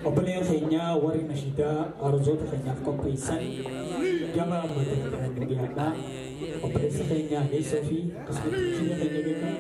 Obboleen keenyaa warri nashiidaa aruzoota keenyaaf qopheessan gama madda dhiyaadha. Obboleessa keenya Leessoo fi akkasumas jireenya keenya beekaa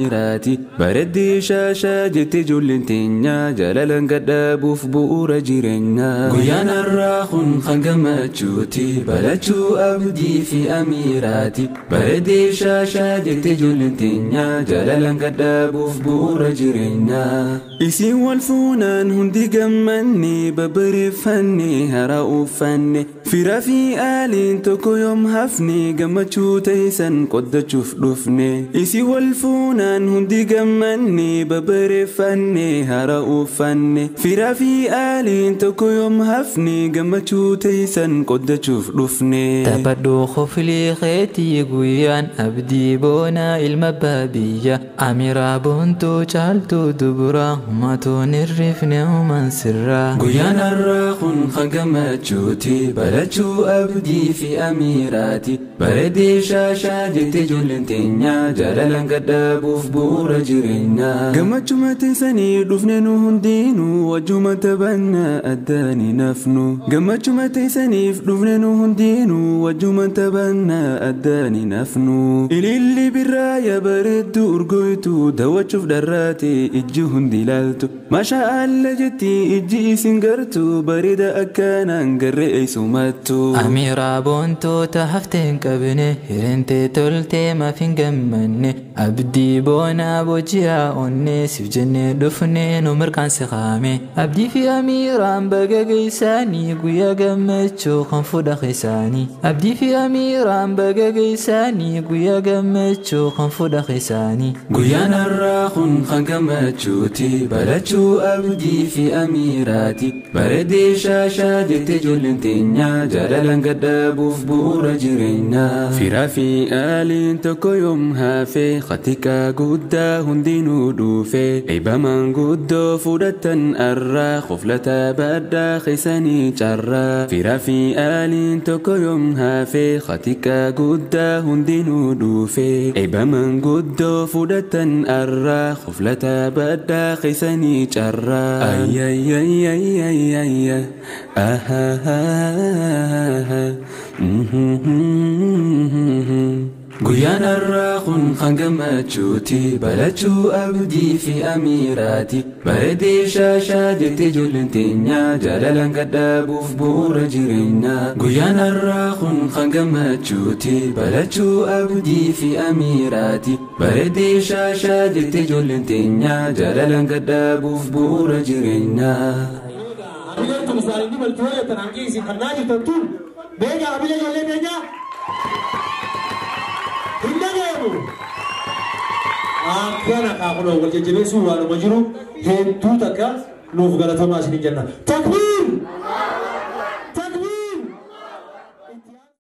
Iraati bareeddee shaashaa jettee ijoolleen teenyaa jaalalaan gadhaabuuf bu'uura jireenyaa. Guyyaan har'aa kun kan gammachuuti barachuu abdii fi amiiraati. Bareeddee shaashaa jettee ijoolleen teenyaa jaalalaan gadhaabuuf bu'uura jireenyaa. Isiin wal fuunaan hundi gammanne babbareeffanne haaraa uffanne firaa fi aaliin tokko yoom hafne gammachuu ta'isan qoddachuuf dhufne. Isiin wal fuunaan hundi gammanne babbareeffanne haaraa uffanne firaa fi aaliin tokko yoom hafne gammachuu ta'isan qoddachuuf dhufne. Taphadhuu koflii keetii guyyaan abdii boonaa ilma baabiyya amiraa boontuu caaltuu duburaa humatuun hirrifne human sirraa. Guyyaan har'aa kun kan gammachuuti barachuu abdii fi amiiraati. Bareeddee shaashaa jettee ijoolleen teenyaa jaalalaan gadhaabuuf bu'uura jireenyaa. Gammachuma teessanii dhufne nu hundinuu wajjuma taphannaa addaan hin hafnu. Gammachuma teessaniif dhufne nu hundinuu wajjuma taphannaa addaan hin hafnu. Ililli birraa yaa bareeddu urgooytu daawwachuuf dharraate ijji hundi ilaaltu. Maashaa alla jetti ijji isin gartu bareeda akkanaan garree eessumattu. Amiraa boontoota haftee hin qabne hirintee toltee maaf hin gammanne abdii boonaa booji'aa onnee siif jennee dhufne nu mirkaan si qaame. Abdii fi amiiraan baga geessaanii guyyaa gammachuu kan fuudha keessaanii. Abdii fi amiiraan baga geessaanii guyyaa gammachuu kan fuudha keessaanii. Guyyaan har'aa kun kan gammachuuti barachuu abdii fi amiiraati. Bareeddee shaashaa jettee ijoolleen teenyaa jaalalaan gadhaabuuf bu'uura jireenyaa. Firaa fi aaliin tokko yoom hafe khatika guddaa hundinuu dhufe eebbamaan guddoo fudhatan arraa qoflata baddaa keessanii carraa. Firaa fi aaliin tokko yoom hafe khatika guddaa hundinuu dhufe eebbamaan guddoo fudhatan arraa qoflata baddaa keessanii carraa. Ayyayyayyayyayya ahahaha. Guyyaan har'aa kun kan gammachuuti barachuu abdii fi amiiraati. Bareeddee shaashaa jettee ijoolleen teenyaa jaalalaan gadhaabuuf bu'uura jireenyaa. Guyyaan har'aa kun kan gammachuuti barachuu abdii fi amiiraati. Bareeddee shaashaa jettee ijoolleen teenyaa jaalalaan gadhaabuuf bu'uura jireenyaa. Abileen tun isaanii baltuu jettan hanqii isin kannaa jirtan tun beekaa abilee ijoollee teenyaa hin dhaga'amu. Akkana qaaquloo wal jajjabeessuu waanuma jiru hedduu takka nuuf galatamaa isin jenna. Takbiir!